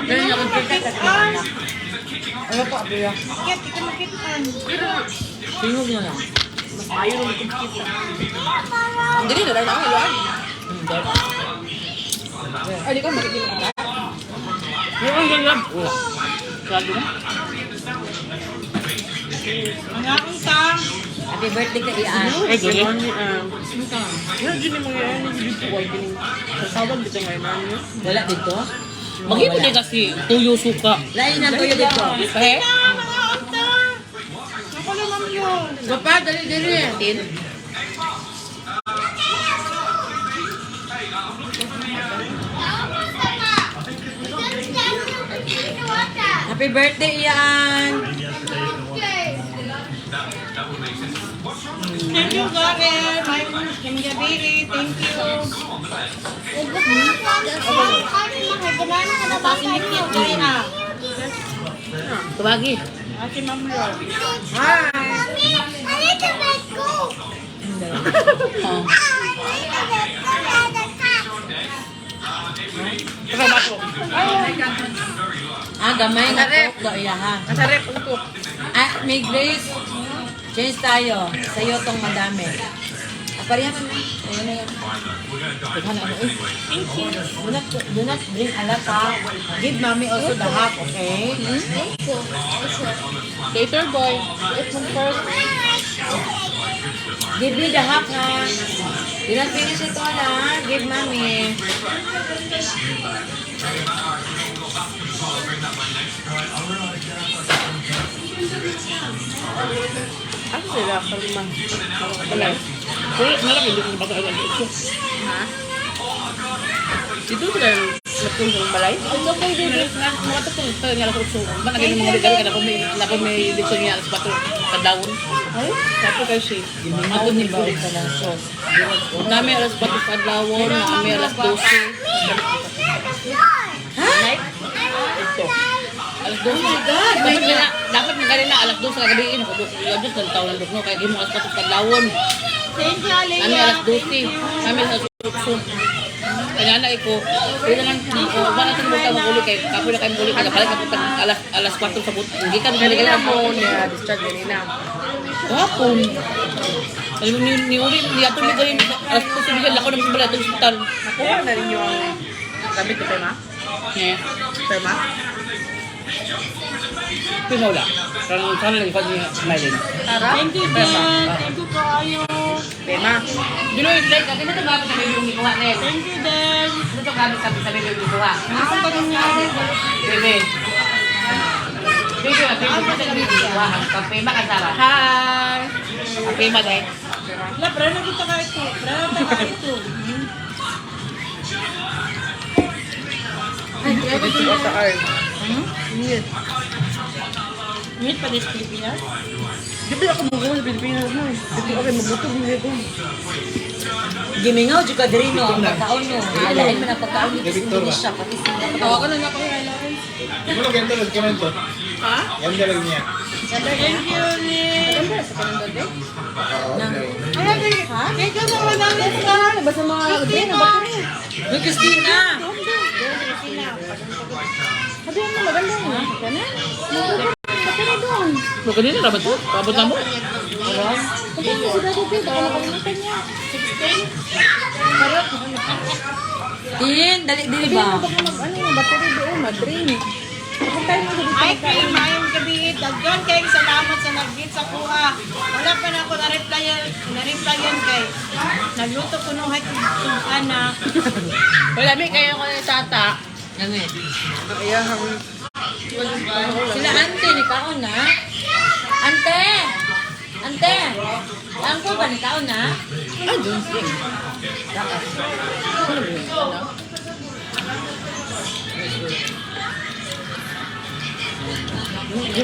Ganyan ako. Makitaan. Ano pa, Abuya? Kaya di ka makitaan. Tingog na lang. Mas maayo rin kung kita. Dili na lang ako iluan. Ay, di ko makikita ka. Yung ganyan. Wala. Sabi na. Mga utang. Happy birthday ka, Ian. Ay, ganyan. Yan, dyan yung mga yan. Dito ko ay kining. Sasawag dito ngayon namin. Wala dito? Maghimo din kasi tuyo suka. Lain ang tuyo dito. Eh? Ah, mga utang. Ako na, ma'am yun. Gapa, dali, dali. Tin. Happy birthday, Ian. Thank you, Garen. May gabi. Thank you. Tawagi. Ate Ma'am Lord. Hi. Oh. Ikaw baso. Ah, gamay nga coke do iya ha. Nasa rep ang cook. Ah, may grace. Change tayo. Sa'yo tong madami. Ah, pareha man na. Ayun na yan. Daghan na ano eh. Thank you. Do not bring a lot ha. Give mommy also the half, okay? Later, boy. Eat mo first. Give me the half ha. Do not finish it all ha. Give mommy. Ano sila? Kalima. Wala. Pero malaki dito sa bato. Ha? Dito sila natulong sa balay? Ito po dito. Mga tatong ito nga alas 8. Ba naging mga regalo ka na po may dito niya alas 4 kadawon. Ay, tapo kay si. Ato ni ba ka ng sauce? Nami alas 4 kadlawon, nami alas 12. Ha? Ito. Alas 12. Oh my God! Dapat nga dapat nga ganina alas 2 sa gabi ino ko duk ng taon ng dukno kay gimo alas 4 kadlawon. Thank you, Alea. Nami alas 12. Nami alas 8. Kaya na ko, pwede lang ko, ba natin mo tawag uli kay kapoy na kay uli kay balik ka putang alas alas 4 sa but. Hindi ka nagaligal mo niya, discharge ganina. Kahapon. Alam mo ni uli ni ato mi ganin alas 2 sa lako ng balay atong ospital. Nakuha na rin yung gamit ni Pema. Eh, Pema? pinola. Sana sana lang pag Mylene. Tara? Thank you, Dan. Thank you, Kayo. Pema. Dino yung like, ano ito gamit sa baby yung gikuha na yun? Thank you, Dan. Ano ito gamit sa baby yung gikuha? Ako pa rin niya. Bebe. Bebe, bebe, bebe, bebe, gikuha. Ang pema ka, Sarah. Hi! Ang pema, dahil. La, pre na kita ka ito. Pre na ka ito. Dito sa ay. Init. Init pa din sa Pilipinas. Di ba ako magulo sa Pilipinas mo eh. Dito ako magutog na ito. Gimingaw, jud ka diri no. Ang pagkaon no. Alain mo na pagkaon dito sa Indonesia. Pati sa Tawagan na ako yung Di mo lang ganito lang kemento. Ha? Ganda lang niya. Thank you, Lynn. Okay. Thank you sa mga sa. Basta mga Christina. Uy, Christina! Sabi mo maganda yun. Ganun? Maganda doon. Maganda na ba ito? Paabot na mo? Maganda si Daddy Bill. Baka nakalimutan niya. Tin, dali dili ba? Baka mag ano yung battery doon, mag-drain. Kung tayo mo Ay, kay Mayong gabi. Daghan kayong salamat sa nag-greet sa kuha. Wala pa na ako na-replyan, na-replyan kay. Nagluto ko nung high ana. Wala, may kayo ko yung tata. Ano eh? Iyahang Sila ante ni kaon na. Ante! Ante! Angko ba ni kaon na? Ay, don't sing.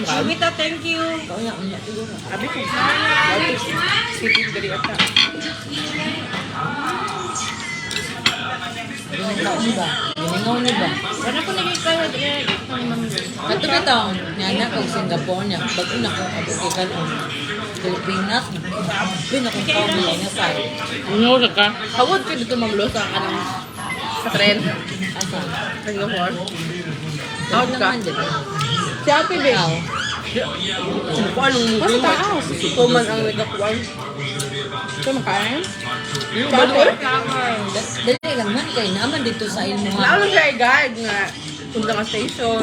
Sumita, thank you. Kaon na unya siguro. Abi ko. City dali ata. Gimingaw ni ba? Gimingaw ni ba? Wala ko naging kayo. Kato bitaw, nga na kog Singapore niya. Bago na kong abot kay kanon. Pilipinas, grabe na kong kaon na sa. Ano ka? Hawad ka dito, Ma'am Lo, sa kanang sa tren. Asa? Singapore. Out ka? Di ba? Si Ate Bea. Ikaw. Anong Mas taas. Tuman ang nagkakuan. Ito makain? Balo eh. Dali lang man kay naman dito sa ilmuha. Naano siya i-guide nga. Punta ka station.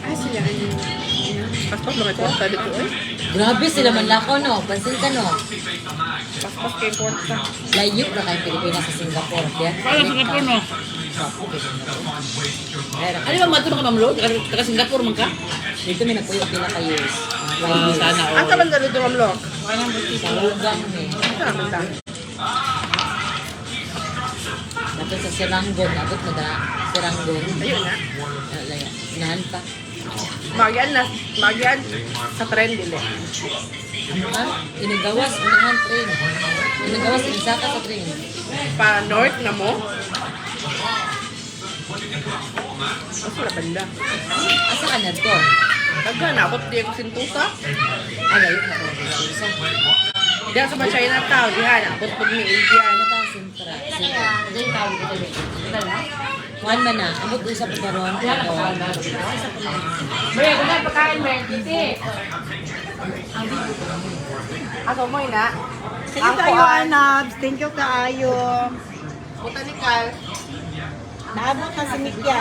Ah, sila ano. Paspas mga kwarta dito eh. Grabe sila man lakaw no. Pansin ka no. Paspas kay kwarta. Layo ra kay Pilipinas sa Singapore. Kaya Para Singapore no. Okay, Singapore. Ay, ra- Ano ba mato ka Ma'am Lo? Taga Singapore man ka? Dito may nagpuyo pila ka years. Mga Wow, 5 years. sana all. Asa man dito, Ma'am Lo? Sa Hougang eh. Asa man ta? Dapat sa Seranggon. Abot na da. Seranggon. Ayun na. Laya. Unahan pa. Magian na. Magian sa trend dili. Ha? Inagawas, unahan train. Inagawas, inisaka sa train. Pa north na mo. Asa na banda? Asa ka na to? Daghan na abot di ako sintusa. Ay, layo na ko. Sa Diha sa mga Chinatown, diha na abot pag ni Indian. ano tawag Sintra? Sintra. Kuan man na. Abot usap pa ron. May ako na pagkain may titi. Aso mo ina? Thank you kaayo, Anabs. Thank you kaayo. Botanical. Naabot na si Mikya.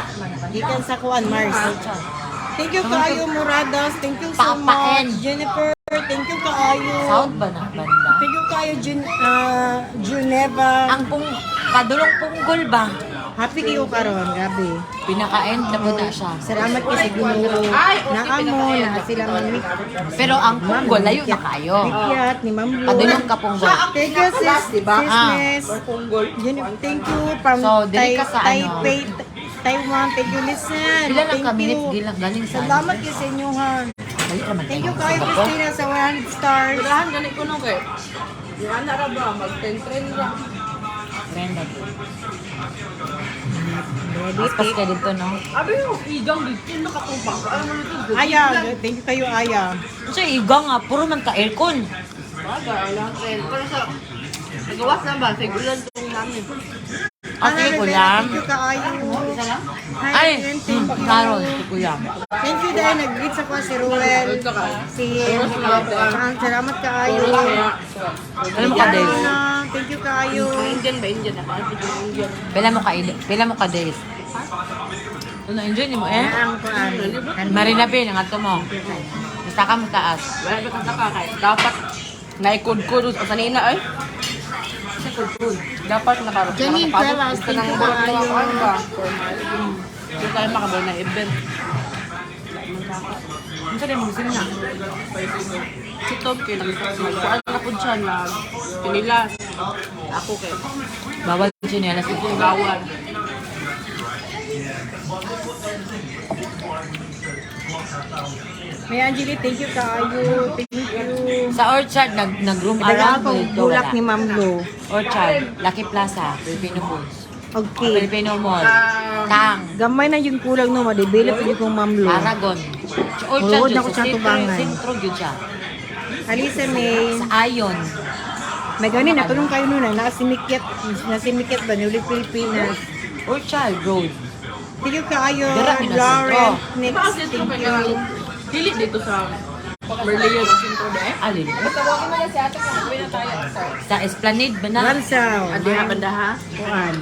Gikan sa Kuan, Mars. Thank you kaayo, Muradas. Thank you so Papaen. much. Jennifer, thank you kaayo. South ba na banda? Thank you kaayo, Juneva. Ang pung padulong punggol ba? Happy kayo karon, gabi. Pinaka-end na po na siya. Salamat kay sa Ginoo. Ay, okay, Naamo pinaka-end. na sila Ma'am Pero ang punggol, layo na kayo. Mikyat ni Ma'am Lo. Padulong ka punggol. Thank you, sis, diba? sis Ah. Miss. Punggol. Yun, thank you from So, dili ka sa ano. Taipei, Taiwan. Thank you, listen. Pila lang Thank ka minutes you. gilang galing sa Salamat kay sa inyo, ha. Dali raman Thank you tayo kayo, sa Singapore. Christina, sa 100 stars. Daghan gani ko no kay. Yung ana ra ba mag trend ra. Trend na to. Paspas ka dito, no? Abi yung igang dito nakatupang. Ano mo dito? Aya, thank you kayo, Aya. Kasi igang nga, puro man ka aircon. Bagay, wala trend. Pero sa nagawas na ba? Sa gulan tong namin. Ah, sige, Ana kuya. Rivera, thank you kaayo. Hi, Ay, Ren, thank you. Carol, si kuya. Thank you dahil nag-greet sa ko si Ruel. Si, salamat kaayo. Alam mo ka, Dave? Ana, thank you kaayo. Indian ba? Indian ako. Ano yung Indian? Pila mo ka days? Ano, enjoy ni mo eh? Ang kuan. Marina Bay, ang ato mo. Basta ka mo taas. Wala ba kang kay dapat naikod-kod sa sanina ay. Dapat nakaroon. Janine Cuevas, thank you kaayo. Hindi tayo makabal na event. Ano sa mo na? Si Tom kay nagkuan na po siya nag pinilas. Ako kay Bawal chinelas. bawal. May Angeli, thank you kaayo. Thank you. Sa Orchard, nag-room Dala around akong dito. bulak Wala. ni Ma'am Lo. Orchard, Lucky Plaza, Filipino Foods. Okay. Filipino Mall. Tang. Gamay na yung kulang no, ma-develop yung kong Ma'am Lo. Paragon. Sa Orchard, Muluod yun, na ko sa siyang sentro, tubangan. sentro yun siya. Alisa May. Sa Ayon. May ganin, natulong kayo nun. Nasimikyat ba? Nuli Pilipinas. Orchard Road. Thank you kaayo. Dira, pinasentro. Lauren, next. Diba ang sentro Thank kay you. Dili dito sa Merlion ang sentro de. Alin? Tawagin mo na si ate kung uwi na tayo. Sa Esplanade ba na? Ramsaw. Adi ha banda ha. Kuan.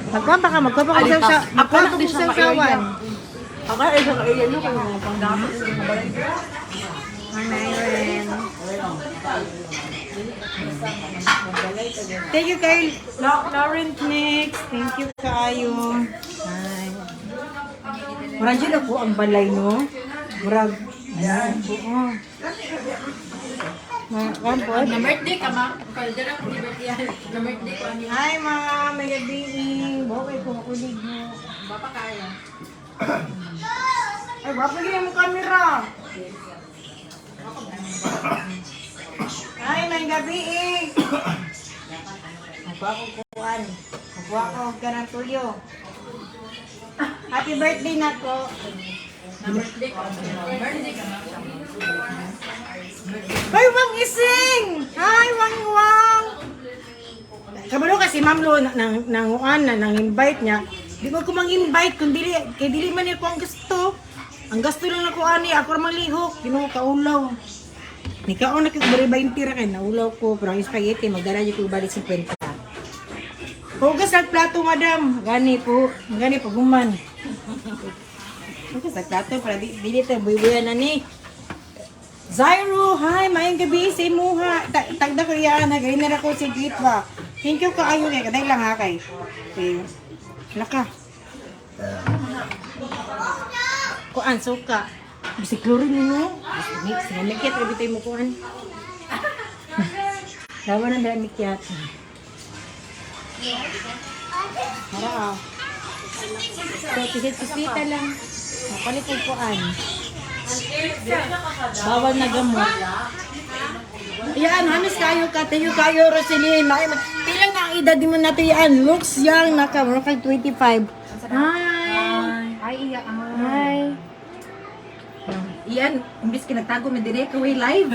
Magkuhan pa ka, magkuhan pa ka sa magkuhan pa ka sa usawan. Ako ay sa area no kay mga pangdamot sa mga balay. Hi, Myron. Thank you kay Lauren Nix. Thank you kaayo. Hi. Murag dyan ako ang balay, no? Murag. Ayan. Oo. Ma, Na birthday ka ma. Na birthday ko ani. Hi, ma'am. May gabi. Bukay ko makulig mo. Bapa kaya. Ay, wapo yun yung camera. Ay, may gabi eh. Magkuha ko kuwan. Magkuha ko ganang tuyo. Happy birthday na ko. Ay, Wang Ising! Hi, Wang Wang! Kabalo ka. si Ma'am Lo nang nanguan na nang invite niya. Di ko mang-invite kung dili kay dili man niya ko ang gusto. Ang gasto lang nako ani ako ra manglihok, Ginoo kaulaw. Nikaon na kay bari 20 ra kay naulaw ko pero ang spaghetti magdala jud ko balik 50. Hugas ang plato, madam. Gani po. Gani po, guman. Hugas ang plato para di, dili tayo buy-buyan na ni. Zairo, hi, maayong gabi sa imuha. Tagda ko iyaan, ha, ganyan na ko si Great ba. Thank you kaayo kay kaday lang ha kay. Okay. Laka. Kuan suka. Bisik chlorine no. Mix, mikit ra bitay mo kuan. Lawa na dala mikyat. Mara ah. So, pisit-pisita lang. Mapalit og kuan. Bawal na gamot. Yan, hamis kayo ka. Thank you kayo, Roseline. Pila na ang edad mo na to yan. Looks young na ka. Mura kag 25. Hi. Ay, iya. Hi. Iyan, imbis kinagtago mi dire ka way live.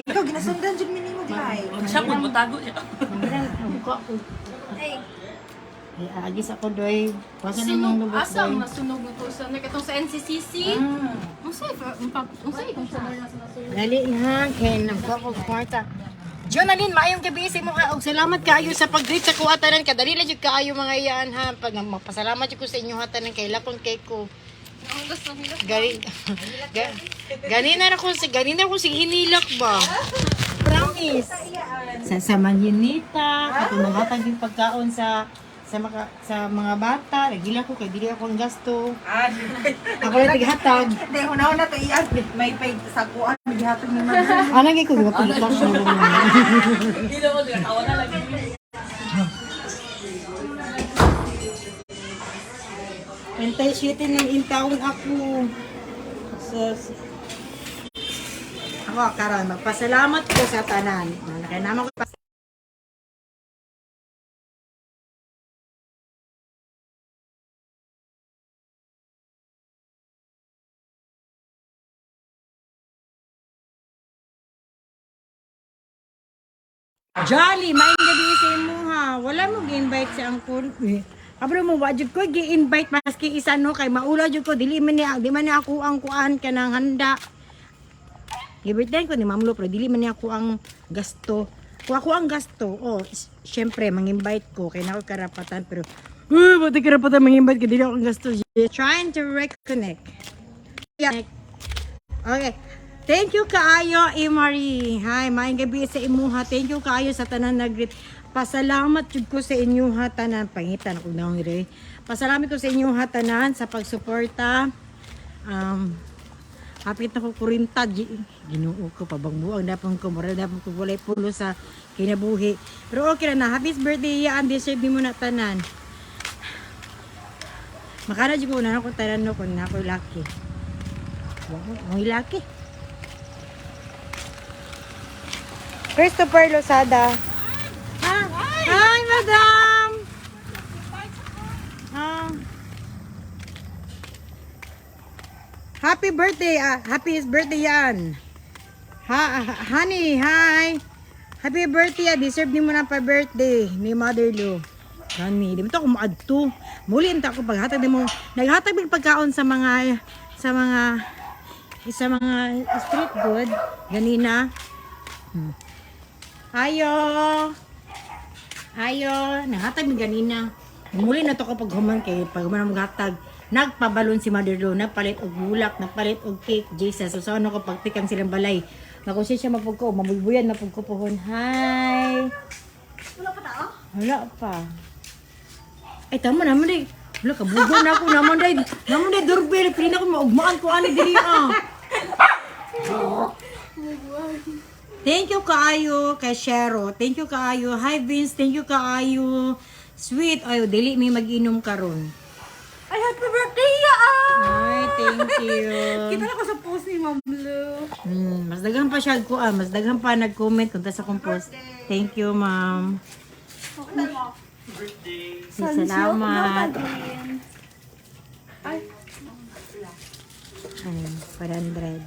Ikaw ginasundan jud mi nimo live. Siya po, mutago siya. Mukha ko. Ay, agis ako doy. Pasa na imong lubot Asa doy. ang nasunog na to sa katong sa NCCC? Unsay unsay kung sa nasunog? Dali ha, kay nagkuha ko kwarta. Jonalyn, maayong gabi sa imo ha. Og salamat kaayo sa pag-greet sa kuha tanan. Kadali lang jud kaayo mga iyaan ha. Pag magpasalamat jud ko sa inyo ha tanan kay lakon kay ko. Gani ganina na ko si ganina ko si hinilak ba. Promise. Sa Manyanita, katong naghatag yung pagkaon sa mga bata, nagila ko kay dili ako ang gasto. Ako lang naghatag. Hindi, una-una to iyan. May pay sa kuan, gihatag ni Ma'am. Ano gyud ko gipag-cash na lang. Hindi naman, tawa na lang. Antay shooting ng intawon ako. Sus. Ako karon magpasalamat ko sa tanan. Kaya naman ko Jolly, maayong gabi sa imo ha. Wala mo gi-invite si Uncle. Eh, Abro mo wa jud ko gi-invite maski isa no kay maula jud ko dili man niya di man niya ako ang kuan kanang handa. Gi-birthday ko ni Ma'am Lo pero dili man niya ako ang gasto. Kung ako ang gasto, oh, syempre mang-invite ko kay nako karapatan pero uy, ba't karapatan mang-invite kay dili ako ang gasto. Trying to reconnect. Yeah. Okay. Thank you kaayo, Imari. Hi, maayong gabi sa imuha. Thank you kaayo sa tanan nag-greet. Pasalamat jud ko sa inyo ha tanan. Pangitan ako naong re. Pasalamat ko sa inyo ha tanan sa pagsuporta. Hapit na ko 40. Ginoo ko pabangbuang dapon ko moral dapon ko walay pulo sa kinabuhi. Pero okay ra na. Happy birthday yaan deserve nimo na tanan. Makana jud ko na ako tanan no kun na ako lucky. Wow, ang lucky. Christopher Lozada. Ah, hi, madam! Ah. Happy birthday! Ah, happiest birthday yan! Ha, honey, hi! Happy birthday! Ah. Deserve ni mo na pa-birthday ni Mother Lou. Gani, di mo to ako maadto. Muli ang ako paghatag di mo. Naghatag mig pagkaon sa mga street good ganina. Ayo. Ayo, nanghatag mi ganina. Muli na to ko pag human kay pag human ang gatag. Nagpabalon si Mother Lou, nagpalit og bulak, nagpalit og cake. Jesus, so saan ako pagtikang silang balay. Nakonsensya mapug ko, mabulbuyan mapug ko pohon. Hi. Wala pa tao? Wala pa. Ay, tama naman day. Wala, kabugo na ako naman day. Naman day, doorbell. Pili na ko, maugmaan ko ani diri ah. Thank you kaayo kay Shero. Thank you kaayo. Hi Vince, thank you kaayo. Sweet. Ayo, dili may mag-inom karon. Ay, happy birthday, Yaan! Ay, thank you. Kita na ko sa post ni Ma'am Lou. Mas daghan pa siya ko mas daghan pa nag-comment kunta sa akong post. Thank you, ma'am. Salamat. Ay. Ano, 400.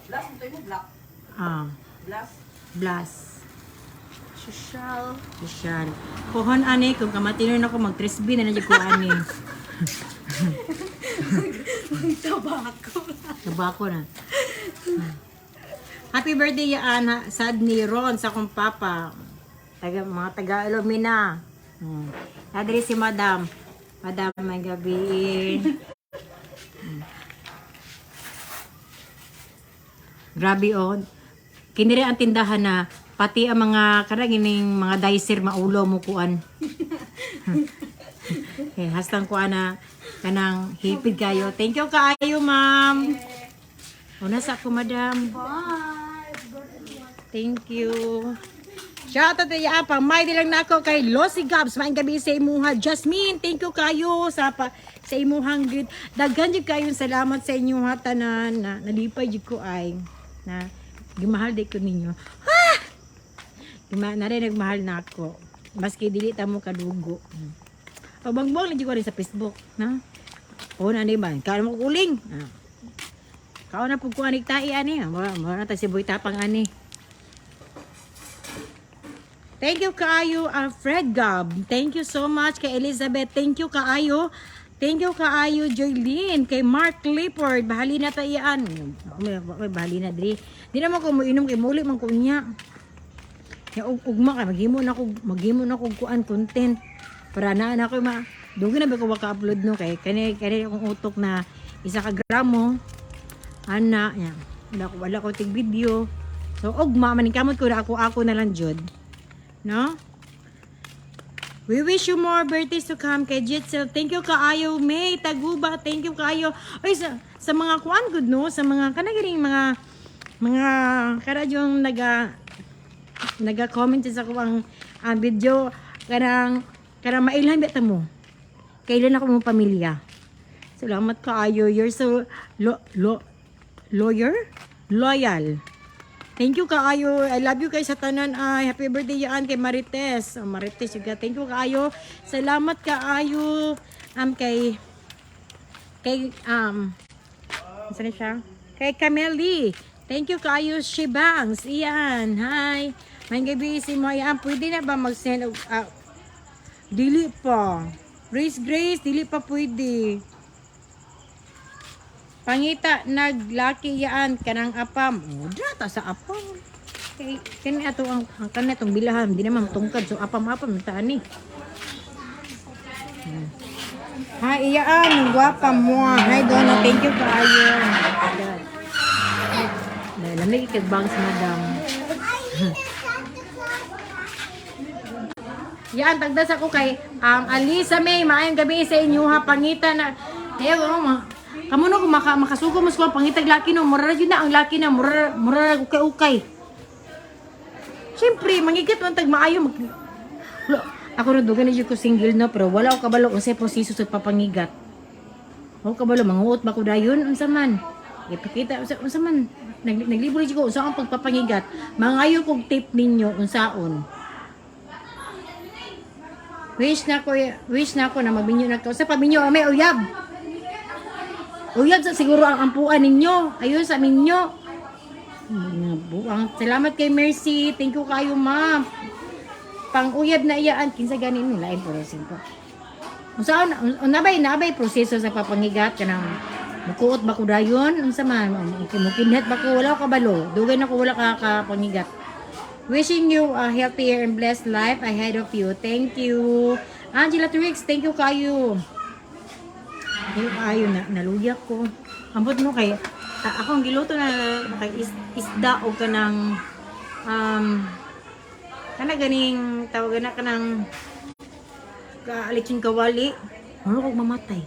Blast, ito mo, black. Ah, Blast. blast. Social. Social. Pohon ani kung kamatinon ako mag 3B na na jud ko ani. Tabako. Tabako na. Happy birthday yaan ha, sad ni Ron sa akong papa. Taga mga taga Illumina. Adre si Madam. Madam, may gabi. Grabe oh. Kiniri ang tindahan na pati ang mga kanang ining mga dicer maulo mo kuan. Okay, hastang kuan na kanang hipid kayo. Thank you kaayo, ma'am. Una sa ako, madam. Thank you. Shout out to ya pa. May lang nako kay Losi Gabs. Maayong gabi sa imuha. Jasmine, thank you kayo sa pa, sa imuhang good. Daghan jud kayo salamat sa inyo ha tanan na nalipay jud ko ay na gimahal di ko ninyo. Ha! Gima na rin nagmahal na ako. Maski dili ta mo kadugo. Pabangbang lang jud ko rin sa Facebook, na. O na ni ba? Kaon mo kuling. Ah. Kaon na pud ko anig tai ani. Mura mura na ta si Boy Tapang ani. Thank you kaayo, Alfred Gab. Thank you so much kay Elizabeth. Thank you kaayo. Thank you kaayo, Joylene. Kay Mark Clifford. Bahali na tayaan. May, may bahali na diri. Di naman ko moinom kay muli man ko niya. Ya ug ugma kay maghimo na ko kuan content para na na ko ma dugay na ba ko maka-upload no kay kani kani akong utok na isa ka gramo ana ya wala ko tig video, so ugma man kamot ko na ako ako na lang jud no. We wish you more birthdays to come kay Jitzel. Thank you kaayo, May Taguba. Thank you kaayo. Ay, sa mga kuan good no, sa mga kanagaring mga mga karadyong naga naga-comment sa ako ang video kanang kanang mailhan bita mo. Kailan ako mo pamilya. Salamat kaayo. You're so lo, lo, lawyer? Loyal. Thank you kaayo. I love you kay sa tanan. Ay, happy birthday yaan kay Marites. Oh, Marites juga. Thank you kaayo. Salamat kaayo kay kay saan na siya? Kay Cameli. Thank you kaayo Shibangs. Iyan. Hi. May gabi si mo iyan. Pwede na ba mag-send og dili pa. Grace Grace, dili pa pwede. Pangita naglaki yaan kanang apam. Oh, dra ta sa apam. Kay kani ato ang kani atong bilahan, di naman tungkad so apam-apam ta ani. Ha, iyaan, ang gwapa mo. Hi, Donna. Thank you kaayo. Lamig ikagbang sa madam. Yan, tagdas ako kay Alisa May. Maayong gabi sa inyo ha. Pangita na. Eh, oh, ma. Kamo no, kung maka, makasugo mo sa pangitag laki no. Mura ra yun na ang laki na. Mura, mura ra ukay-ukay. Siyempre, mangigat man tag maayo. Mag... Wala, ako na dugan na jud ko single no, pero wala ko kabalo unsay proseso sa papangigat. Ako kabalo manguot ba ko dayon unsa man. Ipakita unsa unsa man nag, naglibre jud ko unsa ang pagpapangigat. Mangayo kog tip ninyo unsaon. Wish na ko na mabinyo na ko. Sa pabinyo may uyab. Uyab sa siguro ang ampuan ninyo. Ayun sa minyo. Mga buang. Salamat kay Mercy. Thank you kayo, ma'am. Pang-uyab na iyaan kinsa ganin mo lain proseso. Unsaon unabay nabay proseso sa papangigat kanang mukuot ba ko dayon unsa man mukinhat ba ko wala ko kabalo dugay na ko wala ka kapangigat. Wishing you a healthier and blessed life ahead of you. Thank you. Angela Trix, thank you kayo. Thank you kayo na naluya ko. Ambot mo kay akong giluto na kay isda o kanang kana ganing tawagan na kanang kaalichin kawali. Ano kog mamatay.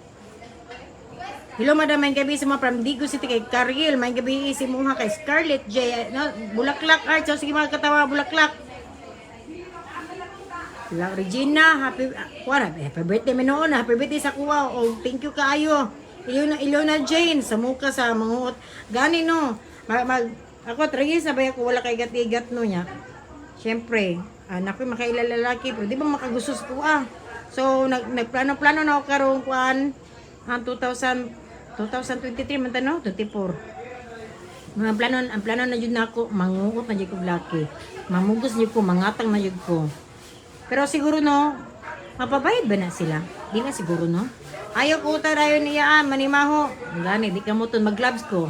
Hello madam, may gabi sa mga from Digo City kay Cariel, may gabi si Muha kay Scarlett J. No, Bulaklak Arts, so, sige mga katawa, Bulaklak. La Regina, happy kuha happy birthday man noon, happy birthday sa kuha. Oh, thank you kaayo. Ilona Ilona Jane sa muka sa manguot. Gani no. Mag, mag ako 3 years na ba ako wala kay gat-igat no niya. Siyempre, anak ko makaila lalaki pero di ba makagusto sa kuha. So nag nagplano-plano na ako karon kuan ang 2000 2023 man ta no, 24. Ang plano na jud nako, manguot na jud ko laki. Mamugos jud ko, mangatang na jud ko. Pero siguro no, mapabayad ba na sila? Di na siguro no. Ayaw ko tarayon niya, ah, manimaho. Gani, di ka mo tun mag-gloves ko.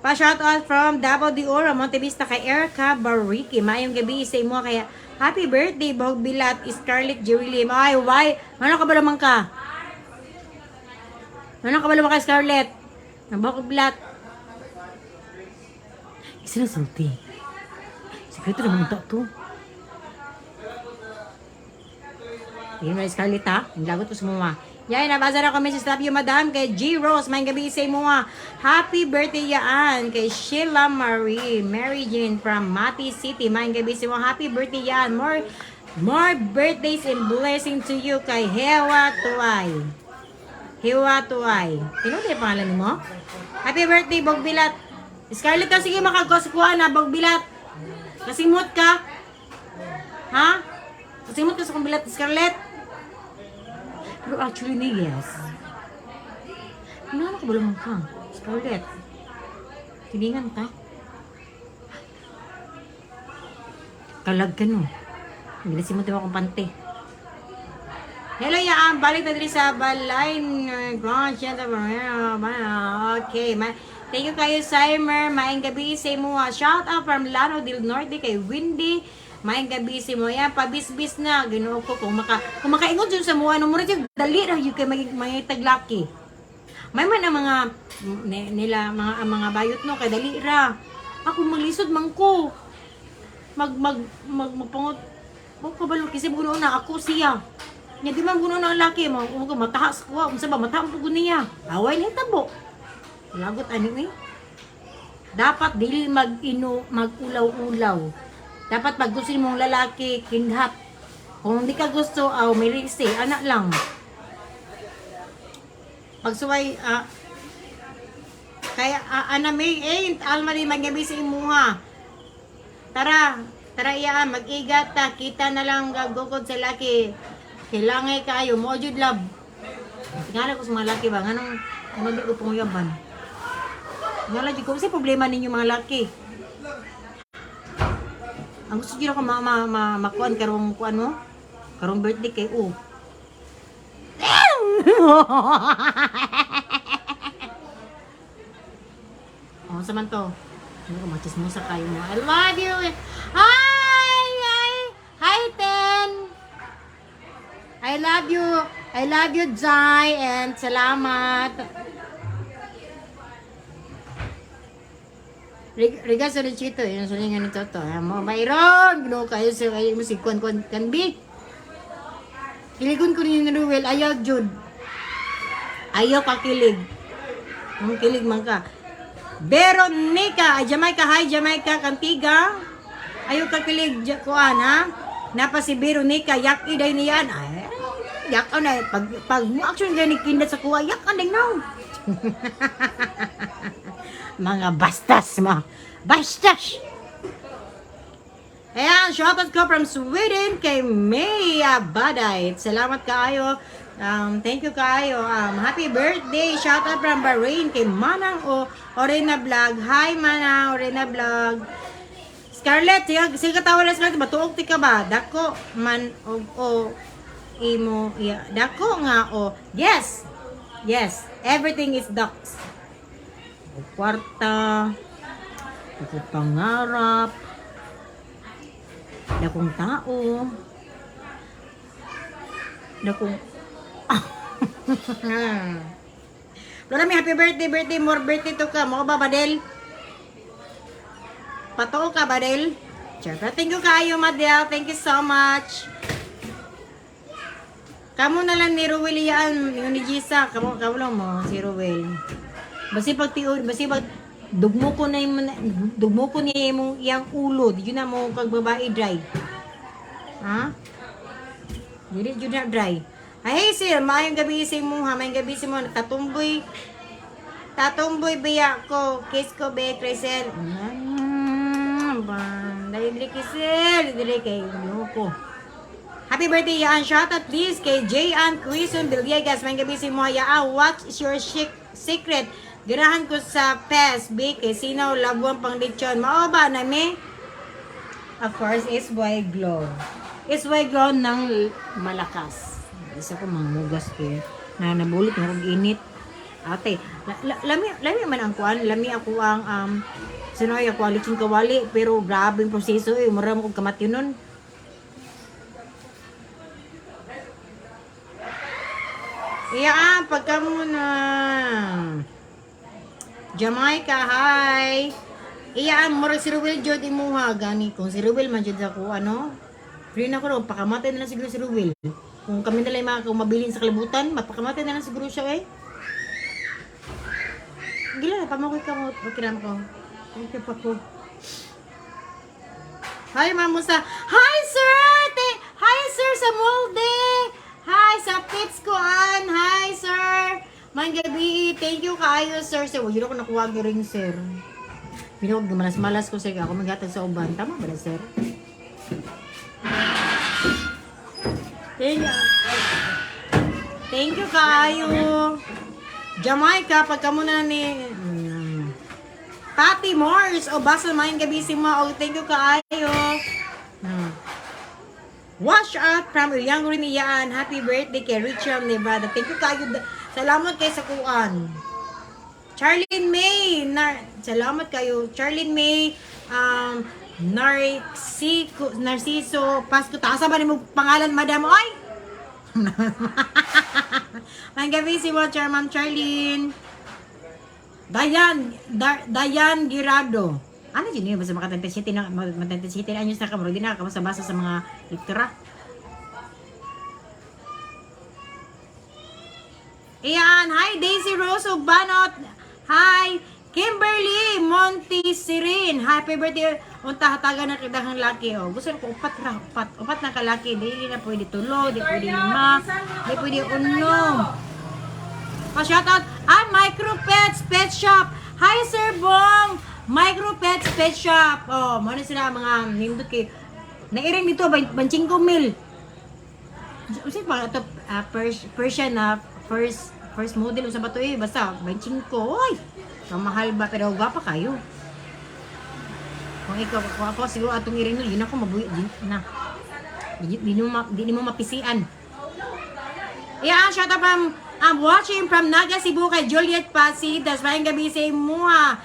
Pa shout out from Davao de Oro, Montevista kay Erica Barrique. Maayong gabi sa imo kaya happy birthday Bahog Bilat, Scarlett Jewilim. Ay, why? Ano ka ba naman ka? Ano ka ba naman ka, Scarlett? Ang Bahog Bilat. Isa na sulti. Sekreto naman ito to. Yun na, Scarlett ha. Ang lagot ko sa mga. Yan, nabasa na kami sa Love you, madam. Kay G. Rose, may gabi sa imo ha. Happy birthday yaan kay Sheila Marie, Mary Jane from Mati City. May gabi sa imo. Happy birthday yaan. More birthdays and blessing to you kay Hewa Tuay. Hewa Tuay. Tinong yung pangalan mo? Happy birthday, Bogbilat. Scarlett ka, sige makagkoskuha na, Bogbilat. Kasimot ka. Ha? Kasimot ka sa kong bilat, Scarlett. Pero actually, ni yes. Ano ka ba ka? Scarlett. Tiningan ka. Kalag ka no. Gilisin mo akong pante. Hello, Yaan. Balik na diri sa balay. Okay. Thank you kayo, Simer. Maayong gabi sa imo. Shout out from Lano del Norte kay Windy. Maayong gabi sa imo. Ayan, pabisbis na. Ginoo ko kung makaingon dyan sa mua, no, mura dyan, dali ra yun kay maging taglaki. May man ang mga nila mga ang mga bayot no kay dali ra. Ako maglisod man ko. Mag mag mag magpangot. Mo kabalo kasi buno na ako siya. Nya di man guno na ang laki mo, ko matahas ko, unsa ba mataas po niya. Away lang tabo. Lagot ani eh. Dapat dili mag-ino, mag-ulaw-ulaw. Dapat pag gusto mong lalaki, kinghap. Kung hindi ka gusto, aw may risi, anak lang. Pagsuway, kaya, ana May 8, Alma rin magabi sa imuha. Tara, tara iya, mag-igat ta, kita na lang gagukod sa laki. Kailangan kayo, mo jud love. Tingala ko sa mga laki ba, nganong ano di ko panguyaban. Ngala jud ko kasi problema ninyo mga laki. Ang gusto jud ako ma ma, ma makuan karong kuan mo. Karong birthday kay oh. Oh, sa man to? Ano ko, machismosa kayo mo. I love you! Hi! Hi! Hi, Ten! I love you. I love you, Jai, and salamat. Regards sa Chito, yun ang sulingan ni Toto. Ayan mo, mayroon! Ginoo kayo sa kayo mo si Kwan Kwan Kanbi. Kiligon ko ni Ruel, ayaw, Jud. Ayaw kakilig. Ang kilig man ka. Veronica, ay Jamaica, hi Jamaica, Kantiga. Ayaw kakilig, kuan ha? Napa si Veronica, yak iday niyan. Ay, yak na. Pag mo action gani kinda sa kuha, yak ang now. Mga bastas mo. Bastas! Ayan, shoutout ko from Sweden kay Maya Baday. Salamat kaayo. Thank you kaayo. Happy birthday. Shoutout from Bahrain kay Manang o Orena Vlog. Hi Manang Orena Vlog. Scarlett, sige, sige katawa na Scarlett, matuog ti ka ba? Dako man og o imo ya. Dako nga o. Yes. Yes, everything is ducks. O kwarta, o pangarap, dakong tao, dakong. Lola, may happy birthday, birthday, more birthday to ka. Mo ba, Badel? Patoo ka, Badel? Siyempre, thank you kayo, Madel. Thank you so much. Kamu na lang ni Ruel yan, yung ni Gisa. Kamu, kamu lang mo, si Ruel. Basi pag tiod, basi pag dugmo ko na yung, dugmo ko niya yung iyang ulo. Di yun na mo kag babae dry. Ha? Dili jud na dry. Ay, hey, sir, maayong gabi sa imo ha, maayong gabi sa imo tatumboy. Tatumboy biya ko, kiss ko be Crisel. Dali dili Crisel, dili kay loko. Happy birthday, Yaan. Shout out please kay J. Ann Quizon Villegas. Maayong gabi sa imo ha. Yaan, what's your secret? Girahan ko sa PES, B, kay Sinaw, Labuan, pang lechon. Mao ba na me? Of course, SY Glow. SY Glow ng malakas. Isa ko manghugas ko eh. Na nabulit na kong init. Ate, lami, lami man ang kuan, lami ako ang sino ay ako ang lechon kawali, pero grabe yung proseso eh, mura mo kong kamatyo nun. Iya, ah, pagka muna. Jamaica, hi! Iya, ah, mura si Ruel jud imuha gani kung si Ruel man jud ako ano. Free na ko ro, pakamatay na lang siguro si Ruel. Kung kami na lang mga kung mabilin sa kalibutan, mapakamatay na lang siguro siya eh. Gila na, pamakoy ka mo. Okay na ko. Thank you pa ko. Hi, Ma'am Musa. Hi, sir! Hi, sir, sa Molde! Hi, sa Pitskoan. Hi, sir! Mang gabi, thank you kaayo, sir. Sir, wala ko nakuha ang ring, sir. Binuwag, malas-malas ko, sir. Ako maghatag sa uban. Tama ba na, sir? Thank you. Thank you kaayo. Jamaica, pagka muna ni... Patty Morse, o basta maayong gabi si ma. O, thank you kaayo. Wash out from Ilyang Riniyaan. Happy birthday kay Richard Nevada. Thank you kaayo. Salamat kay sa kuan. Charlene May, salamat kayo. Charlene May, Narciso, Narciso Pasco. Taasa ba ni mo pangalan, madam? Oy! Ang gabi si Watcher, Ma'am Charlene. Dayan, Dayan Girardo. Ano yun yun? Basta makatante city na, matante city na sa kamro. Di na basa sa mga lektura. Ayan, hi Daisy Rose Banot. Hi Kimberly Montesirin. Happy birthday. Unta hatagan na kitang laki. Oh, gusto ko upat ra, upat, upat na kalaki. Dili na pwede tulo, di pwede lima, di pwede unom. Pa-shout out ah, Micro Pets Pet Shop. Hi Sir Bong. Micro Pets Pet Shop. Oh, mo na sila mga nindot kay Nairing dito 25 mil. Usa pa ito Persian na first first model usa ba to eh basta 25. Oy. Mamahal ba pero gwapa kayo. Kung ikaw kung ako siguro atong iring nun, yun ako mabuhi di, na. Di mo mapisian. Yeah, shout out from I'm watching from Naga Cebu kay Juliet Pasidas. Maayong gabi sa imuha.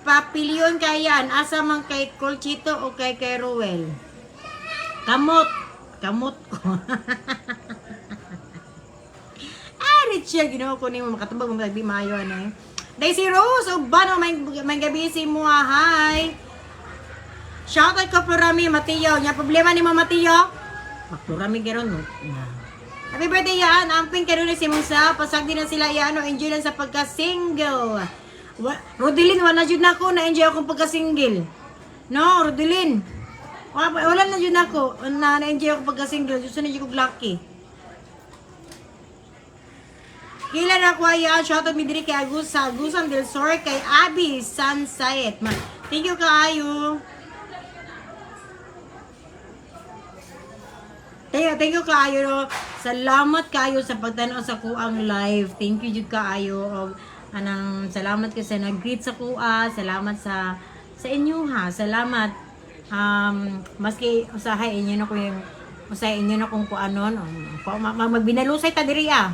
Papilyon kayan. Asa man kay Colchito o kay Ruel? Kamot. Kamot ko. Ah, Richard, ginawa ko nimo makatubag mo tagbi maayo ano eh. Daisy Rose, uban may may gabi sa imuha. Hi. Shout out ko Florami Mateo. Nya problema ni mo Mateo? Maklorami karon no. Happy birthday yan. Amping karon ni si Musa. Pasag din na sila yan. No? Enjoy lang sa pagka-single. Rodelin, wala jud na ako. Na-enjoy akong pagka-single. No, Rodelin. Wala na jud ako. Na-enjoy ako pagka-single. Gusto na jud kog lucky. Kila na ko ayan. Shoutout mi diri kay Agus sa Agusan del Sur kay Abby Sansayet. Thank you kaayo. Thank you kaayo. No? Salamat kaayo sa pagtan-aw sa kuang live. Thank you jud kaayo. Og anang salamat kay sa nag-greet sa kuha, salamat sa inyo ha. Salamat. Maski usahay inyo na ko yung usahay inyo na kung kuanon. Magbinalusay ta diri ah.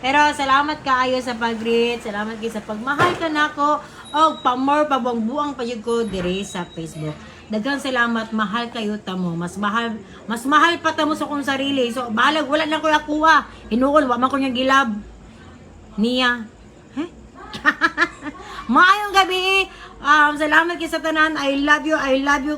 Pero salamat kaayo sa pag-greet, salamat kay sa pagmahal ka nako og pa-more pabuang-buang pa jud ko diri sa Facebook. Daghang salamat, mahal kayo tamo. Mas mahal pa tamo sa akong sarili. So bahalag wala na ko akuha. Hinuol wa man ko niya gilab. Niya. Huh? Maayong gabi. Salamat kay sa tanan. I love you. I love you.